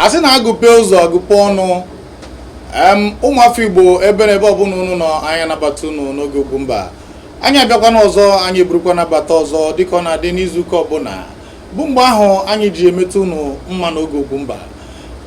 A sị na agụpe ụzọ agụpe ọnụ. Ụmụafọ Igbo, ebe na ebe ọbụla unu nọ, anyị anabata unu n'oge Ugwumba. Anyị abịakwana ọzọ, anyị eburukwa nabata ọzọ dịka ọ na-adị n'izuụka ọbụla, bụ mgbe ahụ anyị ji emetụ unu mma n'oge Ugwumba.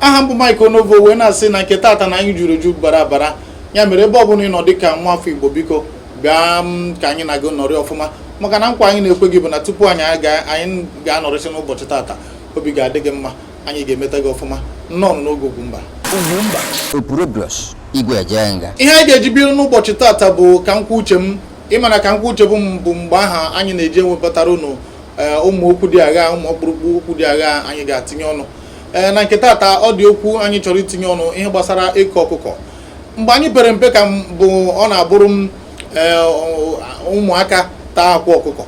Aha m bụ Mike Onovo, wee na-asị na nke taata na anyị juru eju bara abara. Ya mere, ebe ọbụla ị nọ dịka nwa afọ Igbo, biko bịa m ka anyị na-agụ nọrị ọfụma, maka na nkwa anyị na-ekwe gị bụ na tupu anyị aga anyị ga-anọrịsị n'ụbọchị taata, obi ga-adị gị mma, anyị ga-emeta gị ọfụma. Nnọọ n'oge Ugwumba. Ugwumba. Opurobios Igwe Ejenga. Ihe anyị ga-eji bido n'ụbọchị taata bụ ka nkwa uche m. Ịmana ka nkwa uche bụ m bụ mgbe aha anyị na-eji ewebatara unu ụmụ okwu dị agha, ụmụ ọkpụrụkpụ okwu dị agha anyị ga-atinye ọnụ. Na nke taata, ọ dị okwu anyị chọrọ itinye ọnụ, ihe gbasara ịkọ ọkụkọ. Mgbe anyị pere mpe ka m bụ ọ na-abụrụ m ụmụaka taa akwa ọkụkọ,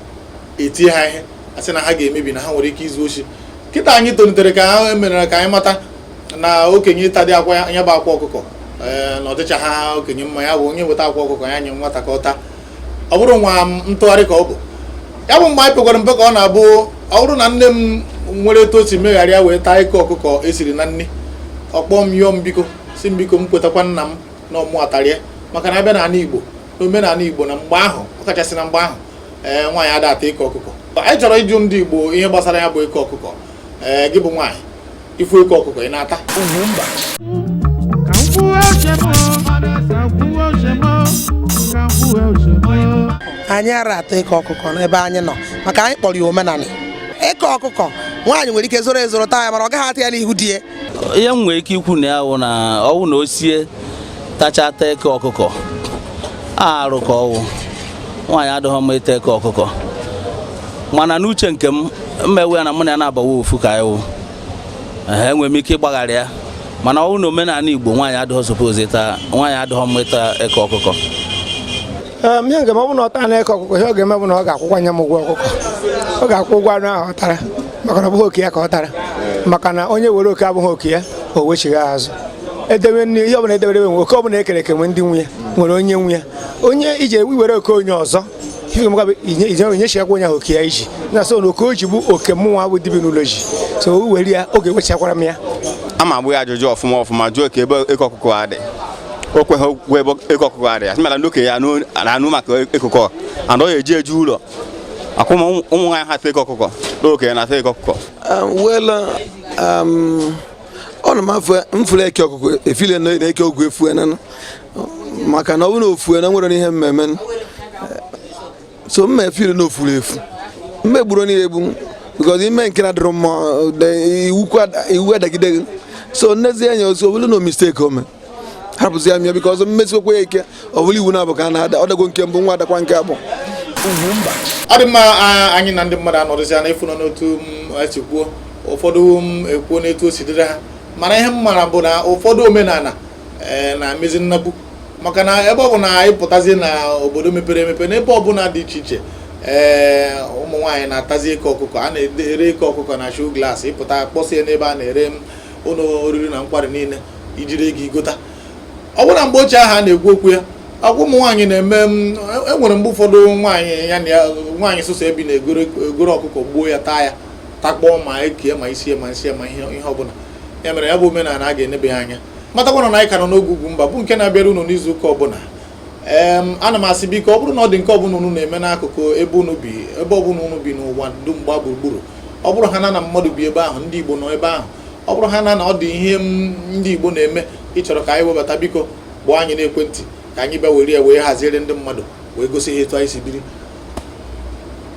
etie ha ihe, asị na ha ga-emebi, na ha nwere ike izu oshi. Kịta anyị tolitere ka ha mere ka anyị mata na okenye ịta dị akwa ya bụ akwa ọkụkọ, na ọ dịcha ha okenye mma. Ya bụ onye weta akwa ọkụkọ ya nye nwata ka ọ taa, ọ bụrụ nwa m ntụgharị ka ọ bụ ya bụ. Mgbe anyị pekwara mpe ka ọ na-abụ, ọ bụrụ na nne m nwere etu o si megharịa wee taa eke ọkụkọ esiri na nri, ọkpọ m, yọọ m biko, si m biko m kwetakwa nna m na ọmụ atarịa, maka na abịa n'ala Igbo, n'omenala Igbo, na mgbe ahụ, ọkachasị na mgbe ahụ, nwaanyị ada ata eke ọkụkọ. Anyị chọrọ ịjụ ndị Igbo ihe gbasara ya bụ eke ọkụkọ. Gị bụ nwaanyị, ifu eke ọkụkọ, ị na-ata? Ugwumba. Ka m kwuwe uche m, ka m kwuwe uche m, ka m kwuwe uche m. Anyị ara atọ eke ọkụkọ n'ebe anyị nọ, maka anyị kpọrọ ya omenala. Eke ọkụkọ, nwaanyị nwere ike zoro ezoro taa ya, mana ọ gaghị ata ya n'ihu di ya. Ihe m nwere ike ikwu na ya wụ na ọwụ na o sie tachata eke ọkụkọ, arụ ka ọwụ. Nwaanyị adịghị mma ịta eke ọkụkọ, mana n'uche nke m, mmewe ya na mụ na ya na-abawa ofu ka anyị wụ. Ehe, enwere m ike ịgbaghara ya, mana ọwụ na omenala Igbo, nwaanyị adịghị suppose ịta, nwaanyị adịghị mma ịta eke ọkụkọ. Ihe nke ma ọ bụ na ọ taa na-eke ọkụkọ, ihe ọ ga-eme bụ na ọ ga-akwụkwanye m ụgwọ ọkụkọ. Ọ ga-akwụ ụgwọ anụ ahụ ọ tara, maka na ọ bụghị oke ya ka ọ tara, maka na onye were oke abụghị oke ya, o wechigha azụ edewe nri. Ihe ọbụla edebere nwe oke ọbụla ekere eke nwe ndị nwunye nwere onye nwe ya. Onye ije iwere oke onye ọzọ, ihe ga-emekwa bụ inye onye chighakwa onye ahụ oke ya iji na so na oke o ji bụ oke mụnwa bụ dibi n'ụlọ ji so o were ya, ọ ga-ewechiakwara m ya. Ama agbụ ya ajụjụ ọfụma ọfụma, jụọ ka ebe eke ọkụkọ a dị. O kweghị okwu ebe eke ọkụkọ a dị. Asị mara ndị okenye ya na-anụ maka ekụkọ and ọ ga-eji eju ụlọ akwụ ụmụ nwaanyị ha ata eke ọkụkọ na okenye na-ata eke ọkụkọ. Well, ọ na m afọ mfụrụ eke ọkụkọ efile na eke ọkụkọ efue na maka na ọ bụrụ na ofue na nwere ihe mmemme so mma efile na ofuru efu mma egburu na egbu, because ime nke na-adịrọ mma iwu adagide gị. So nnezi anya otu ọ bụrụ na mistake o mee, hapụzi ya mịa, because mmesikwa ya ike ọ bụrụ iwu na-abụ ka a na-ada ọ dago nke mbụ, nwa adakwa nke abụọ. Ugwumba. Ọ dị mma. Anyị na ndị mmadụ anọrịsịa na ịfụ nọ n'otu m esi kwuo, ụfọdụ m ekwuo n'etu o si dịrị ha, mana ihe m mara bụ na ụfọdụ omenala na-emezi nnabụ, maka na ebe ọ bụ na anyị pụtazie na obodo mepere emepe, n'ebe ọbụla dị iche iche, ụmụ nwaanyị na-atazi eke ọkụkọ. A na-ere eke ọkụkọ na show glass, ịpụta kpọsie n'ebe a na-ere m ụlọ oriri na nkwari niile, ijiri ego igota. Ọ bụrụ na mgbe ochie ahụ a na-ekwu okwu ya, ọkwa ụmụ nwaanyị na-eme m. E nwere mgbe ụfọdụ nwaanyị ya na ya nwaanyị sụsọ ebi na-egoro egoro ọkụkọ, gbuo ya, taa ya, takpọọ, ma ekie, ma isie, ma nsie, ma ihe ọbụla. Ya mere, ya bụ omenala a ga-enebe ya anya. Matakwana na anyị ka nọ n'oge Ugwumba, bụ nke na-abịara unu n'izu ụka ọbụla. Ana m asị, biko, ọ bụrụ na ọ dị nke ọbụla unu na-eme n'akụkụ ebe unu bi, ebe ọbụla unu bi n'ụwa dum gbaa gburugburu, ọ bụrụ ha na mmadụ bi ebe ahụ, ndị Igbo nọ ebe ahụ, ọ bụrụ ha na ọ dị ihe ndị Igbo na-eme ị chọrọ ka anyị webata, biko kpọọ anyị n'ekwentị ka anyị bịa were ya wee haziere ndị mmadụ, wee gosi ha etu anyị si biri.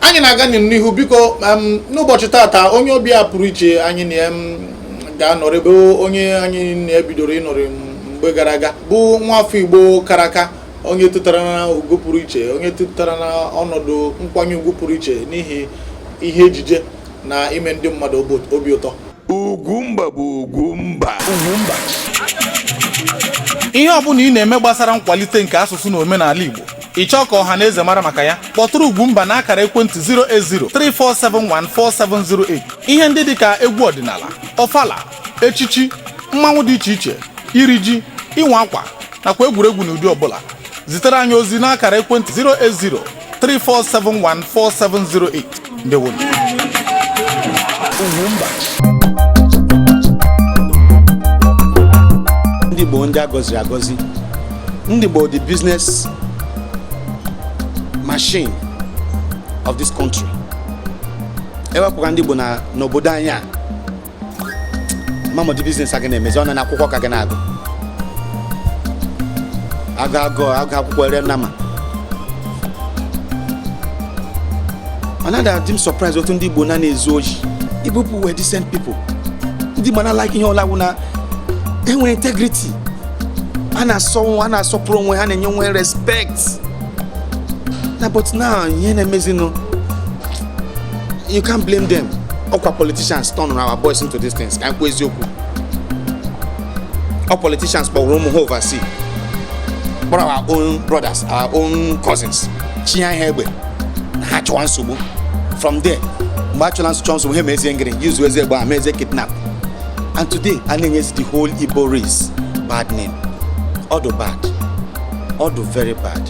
Anyị na-aga n'ihu. Biko, n'ụbọchị tata, onye ọbịa pụrụ iche anyị na ya ga-anọrọ ebe onye anyị na-ebidoro ịnọrọ mgbe gara aga bụ nwafọ Igbo kara aka, onye tụtara na ugo pụrụ iche, onye tụtara na ọnọdụ nkwanye ugwu pụrụ iche n'ihi ihe ejije na ime ndị mmadụ obi ụtọ. Ugwumba bụ Ugwumba. Ugwumba. Ihe ọbụla ị na-eme gbasara nkwalite nke asụsụ na omenala Igbo, ị chọọ ka ọha na eze mara maka ya, kpọtụrụ Ugwumba na akara ekwentị 08034714708. Ihe ndị dịka egwu ọdịnala, ọfala, echichi, mmanwụ dị iche iche, iri ji, ịnwa akwa nakwa egwuregwu n'ụdị ọbụla, zitere anyị ozi n'akara ekwentị 08034714708. Ndewo. Ugwumba. Igbo ndị a gọziri agọzi. Ndị Igbo, the business machine of this country. Ewepụga ndị Igbo na n'obodo anyị a, mamodi business aga na-emezi ọ na akwụkwọ ka gị na-agụ agụ agụ agụ akwụkwọ ere nama. Ọ naghị adị m surprise otu ndị Igbo na na-ezu ohi. Igbo people were decent people. Ndị Igbo na like ihe ọla wụ na enwere integrity, a na-asọ a na-asọpụrụ onwe ha, na-enye onwe respect na. But now, ihe na-emezinụ, you can't blame them. Ọkwa politicians turn our boys into these things. Ka anyị kwuo eziokwu, ọ politicians kpọrọ ụmụ ha overseas, kpọrọ our own brothers, our own cousins, chinye ha egbe na ha chọwa nsogbu. From there, mgbe a chọla nsogbu nsogbu, ha emezie ngịrị yuzu eze egbe ha mezie kidnap, and today a na-enyezi the whole Igbo race bad name. Ọ dị bad, ọ dị very bad.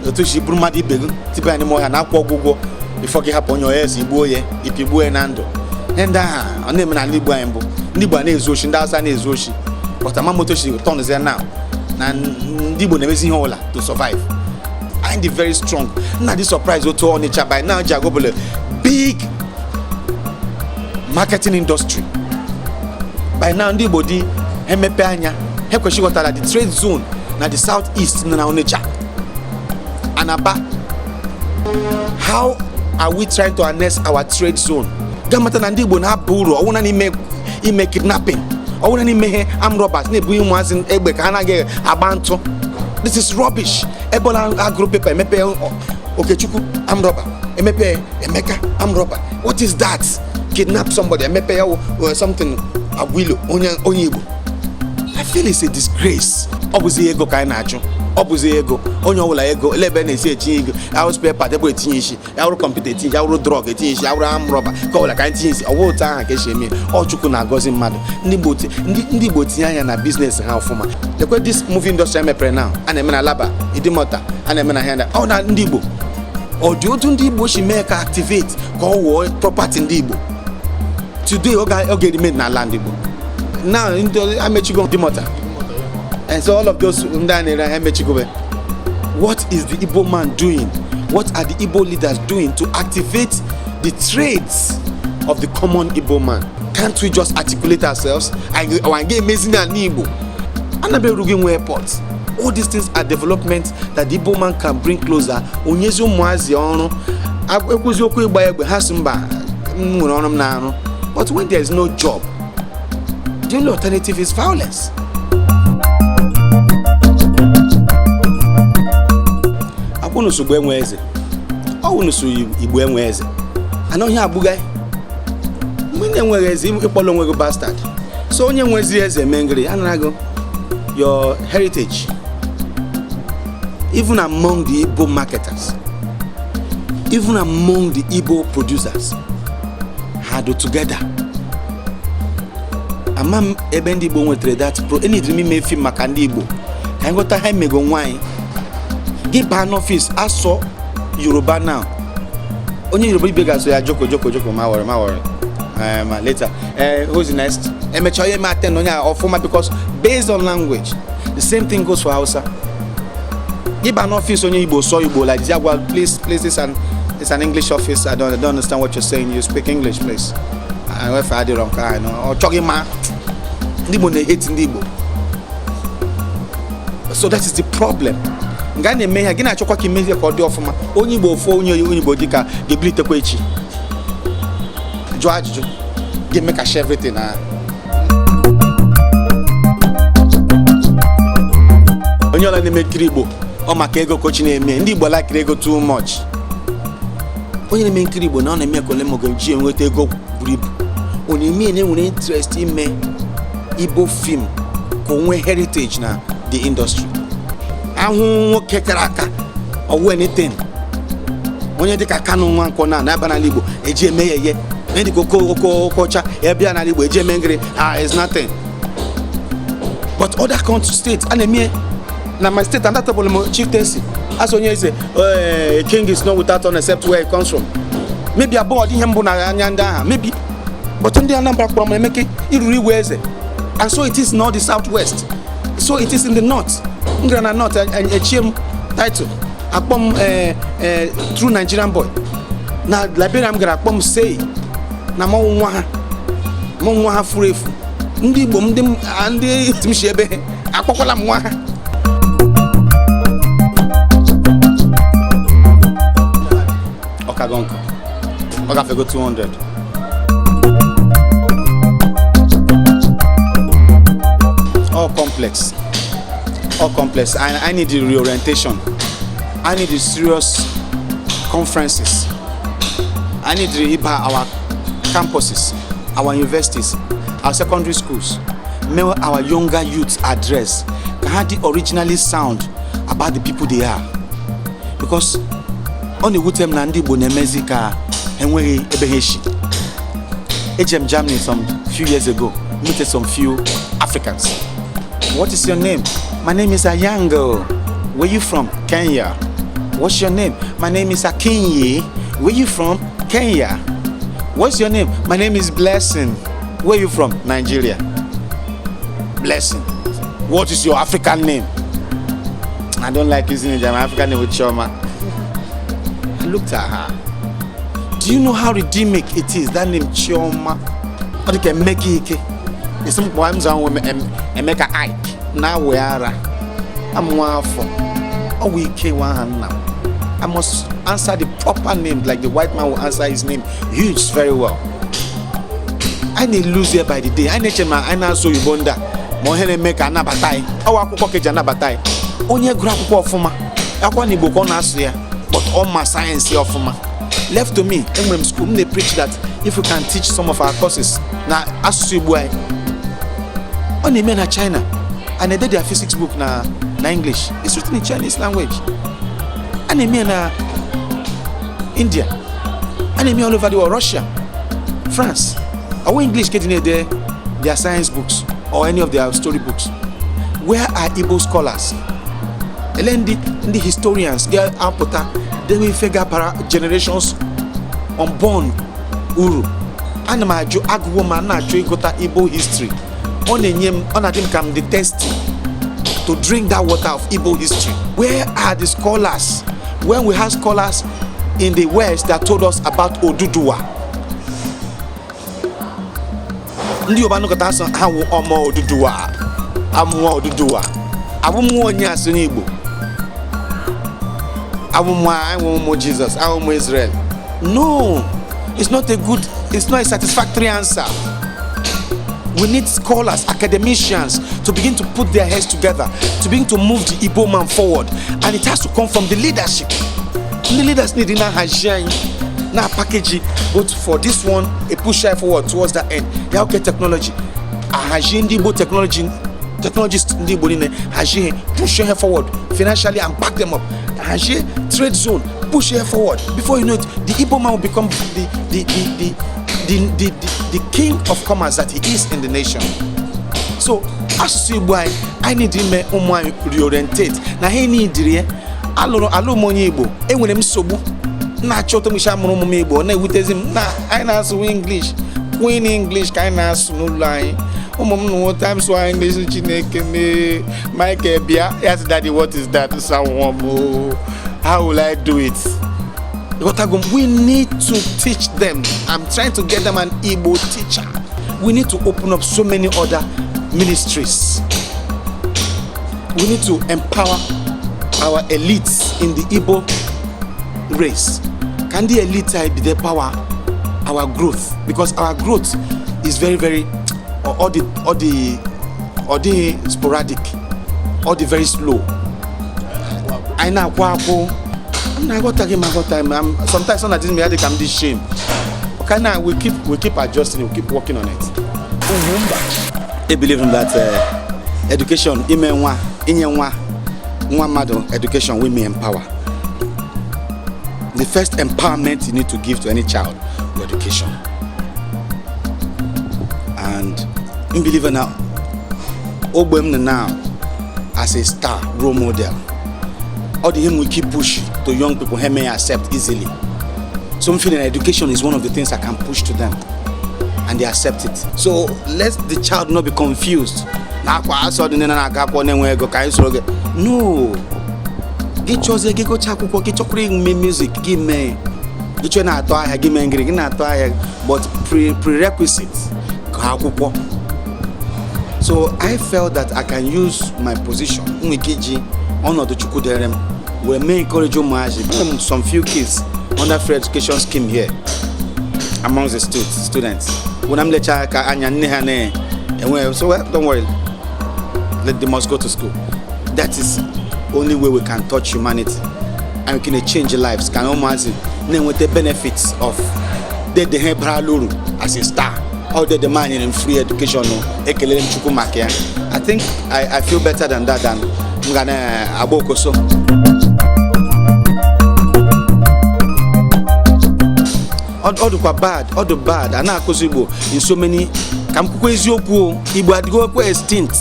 Otu si bụrụ mmadụ ibe gị tipa ya n'ime ọhịa na-akwụ ọgwụ ụgwọ before gị hapụ onye ọya eze igbuo ya, ipigbuo ya na ndụ. Ihe ndị agha ọ na-eme n'ala Igbo anyị mbụ, ndị Igbo a na-ezu oshi, ndị Hausa na-ezu oshi, but ama moto si tọnụzie now na ndị Igbo na-emezi ihe ọbụla to survive. Anyị dị very strong. Nna dị surprise otu Ọnịcha by now ji agụbụla big marketing industry by now. Ndị Igbo dị emepe anya, ha kwesịrị ịghọtara the trade zone na the south east na Onitsha and Aba. How are we trying to harness our trade zone? Gamata na ndị Igbo na-aba uru ọwụna n'ime ime kidnapping, ọwụna n'ime ihe armed robbers na-ebunye ụmụazị egbe ka ha naghị agba ntụ. This is rubbish. Ebola agụrụ paper emepe Okechukwu armed robber, emepe Emeka armed robber. What is that? Kidnap somebody, emepe ya something Agwilo, onye onye Igbo. I feel it's a disgrace. Ọ bụzi ego ka anyị na-achụ, ọ bụzi ego, onye ọbụla ego. Ele ebe na-esi etinye ego? Ahụ spare part ebe etinye isi, ahụrụ kọmputa etinye isi, ahụrụ drug etinye isi, ahụrụ arm robber ka ọbụla ka anyị tinye isi. Ọ bụrụ otu ahụ ka esi eme. Ọ Chukwu na-agọzi mmadụ. Ndị Igbo ndị Igbo tinye anya na business ha ọfụma. Lekwe this movie industry emepere now, a na-eme na Alaba, Idumota, a na-eme na Hyundai. Ọ na ndị Igbo, ọ dị otu ndị Igbo si mee ka activate ka ọ wụọ property ndị Igbo. Today ọ ga-remain na ala ndị Igbo. Now ndị amechigo Idumota, and so all of those ndị a na-ere ahịa emechigobe. What is the Igbo man doing? What are the Igbo leaders doing to activate the traits of the common Igbo man? Can't we just articulate ourselves? Anyị ga-emezi n'ala Igbo anabe erughị nwe airport. All these things are development that the Igbo man can bring closer. Onyezi ụmụazị ọrụ, ekwuzi okwu ịgba egbe, ha si mba, m nwere ọrụ m na-arụ. But when there is no job, the only alternative is violence. Akwụnụsụ Igbo enwe eze, ọwụnụsụ Igbo enwe eze anọghị agbụga. Mgbe ị na-enweghị eze, ịkpọrọ onwe gị bastard. So onye nwezi eze mee ngịrị anara gị your heritage. Even among the Igbo marketers, even among the Igbo producers, ha do together. Ama m ebe ndị Igbo nwetara that pro enidiri m ime film maka ndị Igbo ka anyị ghọta ha emego nwaanyị. Gị baa n'ọfịs asọ Yoruba now, onye Yoruba ibe ga-asọ ya joko joko joko, ma wọrị ma wọrị ma later, who's the next? Emechaa onye ma attend onye a ọfụma because based on language. The same thing goes for Hausa. Gị baa n'ọfịs onye Igbo sọ Igbo like this, ya gwa, "Please, please, this an it's an English office. I don't understand what you're saying. You speak English, please." Wefe adịrọ nke ahụ, ọ chọghị ma ndị Igbo na-eheti ndị Igbo. So that is the problem. Nga a na-eme ihe gị na-achọkwa ka imezie ka ọ dị ọfụma. Onye Igbo ofu onye onye Igbo dị ka ga-ebilitekwa echi jụọ ajụjụ ga-eme ka share everything na onye ọla na-eme nkiri Igbo ọ maka ego ka ochi na-eme. Ndị Igbo lakiri ego too much. Onye na-eme nkiri Igbo na ọ na-eme ka ole ma ọ ga-eji enweta ego buru ibu, ọ na-eme na enwere interest ime Igbo film ka o nwee heritage na the industry. Ahụ nwoke kara aka ọwụ anything, onye dịka Kanu Nwankwo na na-aba n'ala Igbo eji eme ya ihe, onye dịka Okocha ebịa n'ala Igbo eji eme ngịrị, ah, is nothing. But other country, state a na-eme na my state and that m chieftaincy as onye eze, king is not without honor except where he comes from. Maybe abụọ dị ihe mbụ na anya ndị agha maybe, but ndị Anambra kpọrọ m Emeke iruru igwe eze, and so it is not the southwest. So it is in the north. M gara na north, echie m title, akpọ m true Nigerian boy. Na Liberia m gara, akpọ m sei na mụ nwa ha, mụ nwa ha furu efu. Ndị Igbo m, ndị ndị m si ebe akpọkwala m nwa ha. Ọkago nkụ, ọ gafego 200. All complex, all complex. I need the reorientation. I need the serious conferences. I need to ịba our campuses, our universities, our secondary schools, make our younger youth address ka ha dị originally sound about the people they are, because ọ na-ewute m na ndị Igbo na-emezi ka enweghị ebe ha esi. Ejem Germany some few years ago, meet some few Africans. What is your name? My name is Ayango. Where you from? Kenya. What's your name? My name is Akinyi. Where you from? Kenya. What's your name? My name is Blessing. Where you from? Nigeria. Blessing. What is your African name? I don't like using it. My African name is Chioma. I looked at her. Do you know how redeeming it is, that name Chioma? Ọ dị ka Emeka Ike. Esi m kpọọ m zaa onwe m Emeka Ike na-awe ara amụwa afọ ọ wụ ike nwa aha nna m. I must answer the proper name like the white man will answer his name huge very well. Anyị na-lose here by the day. Anyị na-eche ma anyị na-asụ oyibo ndị a ma ihe na-eme ka anabata anyị. Ọwa akwụkwọ ka eji anabata anyị. Onye gụrụ akwụkwọ ọfụma, akwụkwọ na Igbo ka ọ na-asụ ya, but ọ ma sayensị ọfụma. Left to me, enwere m school m na-preach that if we can teach some of our courses na asụsụ Igbo anyị. Ọ na-eme na China and they did their physics book na English. It's written in Chinese language. A na-eme na India, a na-eme all over the world, Russia, France. Ọwụ English ka eji na-ede their science books or any of their story books. Where are Igbo scholars? Ele ndị historians ga-apụta dewe ife ga-abara generations unborn uru? Ana m ajụ agụwo ma na-achọ ịgụta Igbo history. Ọ na-enye m, ọ na-adị m ka m dị thirsty to drink that water of Igbo history. Where are the scholars? When we have scholars in the West that told us about Oduduwa, ndị Yoruba nụkọta asụ ha wụ ọmọ Oduduwa, amụọ Oduduwa. Abụmụ onye asụ n'Igbo, abụmụ anyị ụmụ Jizọs, ahụ ụmụ Israel. No, it's not a good, it's not a satisfactory answer. We need scholars, academicians to begin to put their heads together, to begin to move the Igbo man forward. And it has to come from the leadership. The leaders need na hazie anyị na package both for this one, a push forward towards that end. Ya okay, technology ahazie ndị Igbo, technology, technologists ndị Igbo niile, hazie ha, push ha forward financially and back them up. Hazie trade zone, push her forward. Before you know it, the Igbo man will become the king of commerce that he is in the nation. So asụsụ Igbo anyị, anyị need ime ụmụ anyị reorientate na ha need ya. Alụrụ alụ m onye Igbo, enwere m nsogbu na-achọ ụtọ m isi amụrụ ụmụ m Igbo. Ọ na-ewutezi m na anyị na-asụ English, Queen English ka anyị na-asụ n'ụlọ anyị. Ụmụ m nụ time sụọ English, Chineke mee. Michael bịa ya sị, "Daddy, what is that?" Sanwó m, how will I do it? Ịghọtago m? We need to teach them. I'm trying to get them an Igbo teacher. We need to open up so many other ministries. We need to empower our elites in the Igbo race. Can the elite be the power our growth? Because our growth is very, very or the sporadic or the very slow. Anyị na-akwụ akwụ. M na-aghọtaghị m, aghọtaghị m. Sometimes ọ na-adị m ya dị ka m dị shame. Okay, now we keep adjusting, we keep working on it. I believe in that education, ime nwa, inye nwa mmadụ education, we may empower. The first empowerment you need to give to any child is education. And m believe na ogbe m nọ now as a star role model, all the him we keep push to young people, ha may accept easily. So I'm feeling education is one of the things I can push to them and they accept it. So let the child not be confused. Na Na akwa asọ dị nne na-aga akwụkwọ na-enwe ego ka anyị soro gị. No, gị chọzie gị gụchaa akwụkwọ, gị chọkwara ime music, gị mee. Gị chọọ na-atụ ahịa, gị mee ngịrị gị na-atụ ahịa, but prerequisite ka akwụkwọ. So I felt that I can use my position, m nwere ike iji ọnọdụ Chukwu dere m wee mee encourage ụmụazị. Enwere m some few kids under free education scheme here amongst the students. When I'm lecture ka anya nne ha na-enwe, so well, don't worry, let they must go to school. That is only way we can touch humanity and we can change lives, ka ụmụazị na-enweta benefits of dede ha barala uru as a star. All dede m nyere m free education o, ekelere m Chukwu maka ya. I think I feel better than that, than m ga na-agba okoso. Ọ dịkwa bad, ọ dị bad a na-akụzi Igbo in so many. Ka m kwukwa eziokwu o, Igbo adịghịkwa extinct.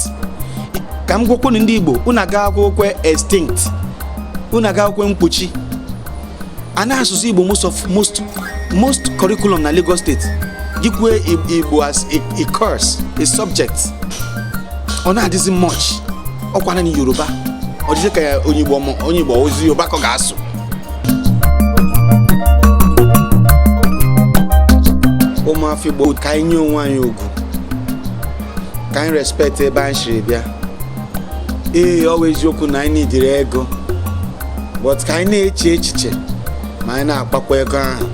Ka m gwakwanụ ndị Igbo, unu agaghịkwa extinct, unu agaghịkwa mkpuchi. A na-asụsụ Igbo most of most most curriculum na Lagos State, gị kwue Igbo as a course, a subject, ọ na-adịzi much. Ọkwa naanị Yoruba, ọ dịzi ka onye Igbo, onye Igbo ozi Yoruba ka ọ ga-asụ. Ụmụafọ Igbo, ka anyị nye onwe anyị ugwu, ka anyị respect ebe anyị siri bịa. Ee, ọ bụ eziokwu na anyị nidiri ego, but ka anyị na-eche echiche ma anyị na-akpakwa ego ahụ.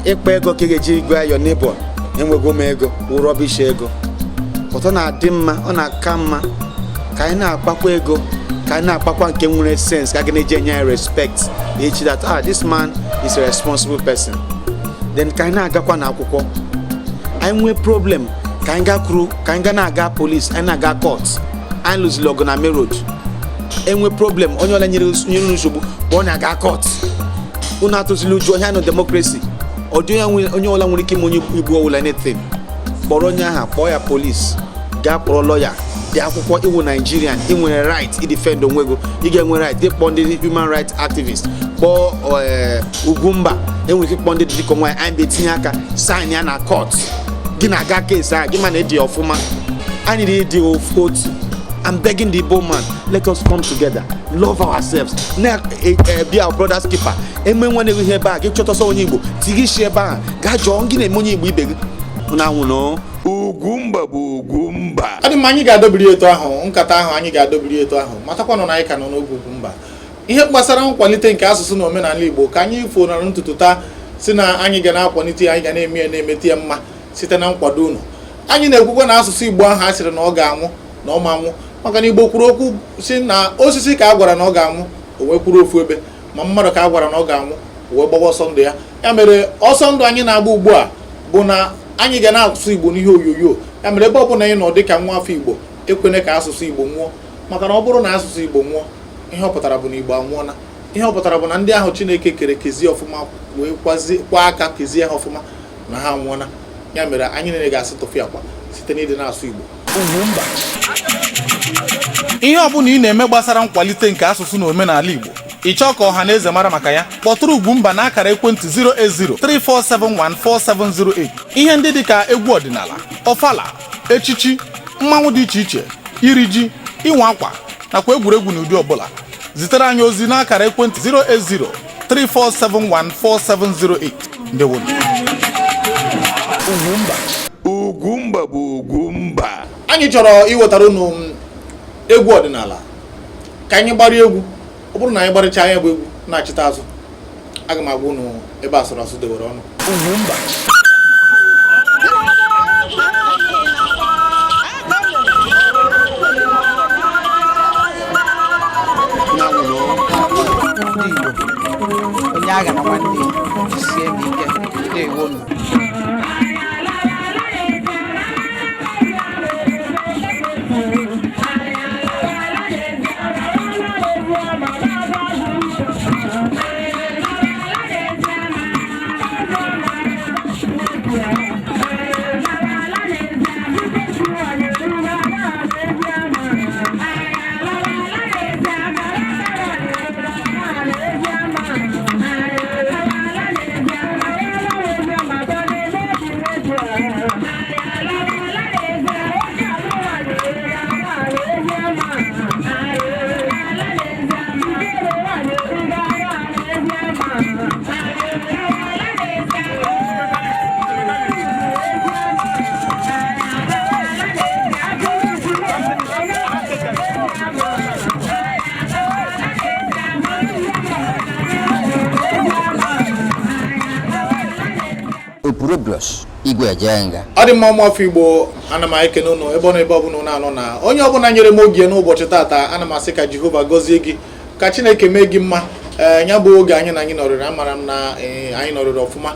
Ịkpa ego ka ị ga-eji gwa your neighbor enwego m ego wụ rubbish ego. But ọ na-adị mma, ọ na-aka mma ka anyị na-akpakwa ego, ka anyị na-akpakwa nke nwere sense, ka a ga na-eji enye anyị respect echi, that ah, this man is a responsible person. Then ka anyị na-agakwa n'akwụkwọ, anyị nwee problem, ka anyị gaa kwuru, ka anyị gaa na-aga police, anyị na-aga court. Anyị lụziri ọgụ na main road, enwe problem, onye ọla nyere nyere unu nsogbu bụ ọ na-aga court. Unu atụzila ụjọ ihe nọ democracy. Ọ dị onye ọla nwere ike ime onye Igbo ọbụla anything, kpọrọ onye ahụ, kpọọ ya police, gaa kpọrọ lawyer dị akwụkwọ. Iwu Nigerian, ị nwere right idefend onwe gị. Ị ga-enwe right ịkpọ ndị human rights activist, kpọọ Ugwumba. Enwere ike ịkpọ ndị dịka nwaanyị anyị ga-etinye aka sign ya na court, gị na-aga case ahụ, gị ma na ịdị ọfụma. Anyị dị ịdị otu. I'm begging the Igbo man, let us come together, love ourselves, na be our brother's keeper. Eme nwa na-enwe ihe ebe a, gị chọta ọsọ onye Igbo tiga isi ebe ahụ, gaa jụọ gị na-eme onye Igbo ibe gị na anwụ nọ. Ugwumba bụ Ugwumba. Ọ dị mma, anyị ga-adọbiri etu ahụ nkata ahụ, anyị ga-adọbiri etu ahụ. Matakwanụ na anyị ka nọ n'oge Ugwumba, ihe gbasara nkwalite nke asụsụ na omenala Igbo ka anyị fonara ntutu taa, si na anyị ga na-akwalite ya, anyị ga na-eme ya, na-emete ya mma site na nkwado unu. Anyị na-ekwukwa na asụsụ Igbo ahụ a sịrị na ọ ga-anwụ, na ọ ma anwụ, maka na Igbo kwuru okwu si na osisi ka a gwara na ọ ga-anwụ, o wee kwuru ofu ebe, ma mmadụ ka a gwara na ọ ga-anwụ, o wee gbawa ọsọ ndụ ya. Ya mere ọsọ ndụ anyị na-agba ugbu a bụ na anyị ga na-asụ Igbo n'ihe onyonyo. Ya mere ebe ọbụla anyị nọ dịka nwa afọ Igbo, ekwene ka asụsụ Igbo nwụọ, maka na ọ bụrụ na asụsụ Igbo nwụọ, ihe ọ pụtara bụ na Igbo anwụọla. Ihe ọ pụtara bụ na ndị ahụ Chineke kere kezie ọfụma wee kwazie kwa aka kezie ha ọfụma na ha anwụọla. Ya mere anyị niile ga-asị tụfịa akwa site n'ịdị na-asụ Igbo. Ihe ọbụla ị na-eme gbasara nkwalite nke asụsụ na omenala Igbo, ị chọọ ka ọha na eze mara maka ya, kpọtụrụ Ugwumba na akara ekwentị 08034714708. Ihe ndị dịka egwu ọdịnala, ọfala, echichi, mmanwụ dị iche iche, iri ji, ịnwa akwa nakwa egwuregwu n'ụdị ọbụla, zitere anyị ozi n'akara ekwentị 08034714708. Ndewonu. Ugwumba bụ Ugwumba. Anyị chọrọ iwetara unu egwu ọdịnala ka anyị gbara egwu. Ọ bụrụ na anyị gbarịchaa ya bụ egwu na-achịta azụ, aga m agwa unu ebe asụrụ asụ dewere ọnụ. Ugwumba. Ndị Igbo, onye agha na nwanne ya, jisie m ike. Ndewonu. Opurobios Igwe Ejenga. Ọ dị mma, ụmụafọ Igbo, ana m ekene ụnụ ebe ọ na ebe ọbụla ụnụ anọ na onye ọbụla nyere m oge n'ụbọchị taata. Ana m asị ka Jehova gọzie gị, ka Chineke mee gị mma. Ee, ya bụ oge anyị na anyị nọrịrị, amara m na ee, anyị nọrịrị ọfụma.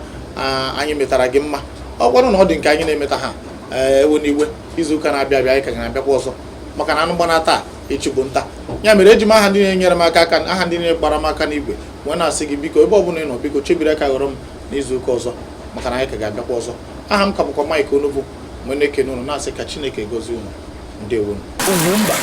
Anyị metara gị mma. Ọ kwanụ na ọ dị nke anyị na-emeta ha. Ee, ewe n'iwe, izu ụka na-abịa abịa anyị ka ga-abịakwa ọzọ, maka na anụ gbana taa, echi bụ nta. Ya mere eji m aha ndị na-enyere m aka, aha ndị na-agbara m aka n'igwe wee na-asị gị, biko, ebe ọbụla ị nọ, biko chebiri aka ghọrọ m n'izu ụka ọzọ, maka na anyị ka ga-abịakwa ọzọ. Aha m ka bụkwa Mike Onugbu, wee na-ekene unu, na-asị ka Chineke gọzie unu. Ndewonu. Ugwumba.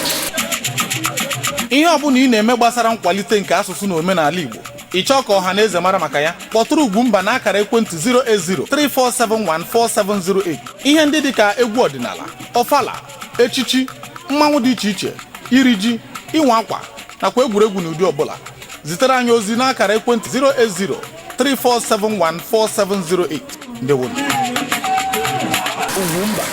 Ihe ọbụla ị na-eme gbasara nkwalite nke asụsụ na omenala Igbo, ị chọọ ka ọha na eze mara maka ya, kpọtụrụ Ugwumba na akara ekwentị 08034714708. Ihe ndị dịka egwu ọdịnala, ọfala, echichi, mmanwụ dị iche iche, iri ji, ịnwa akwa nakwa egwuregwu n'ụdị ọbụla, zitere anyị ozi n'akara ekwentị 08034714708. Ndewonu. Ugwumba.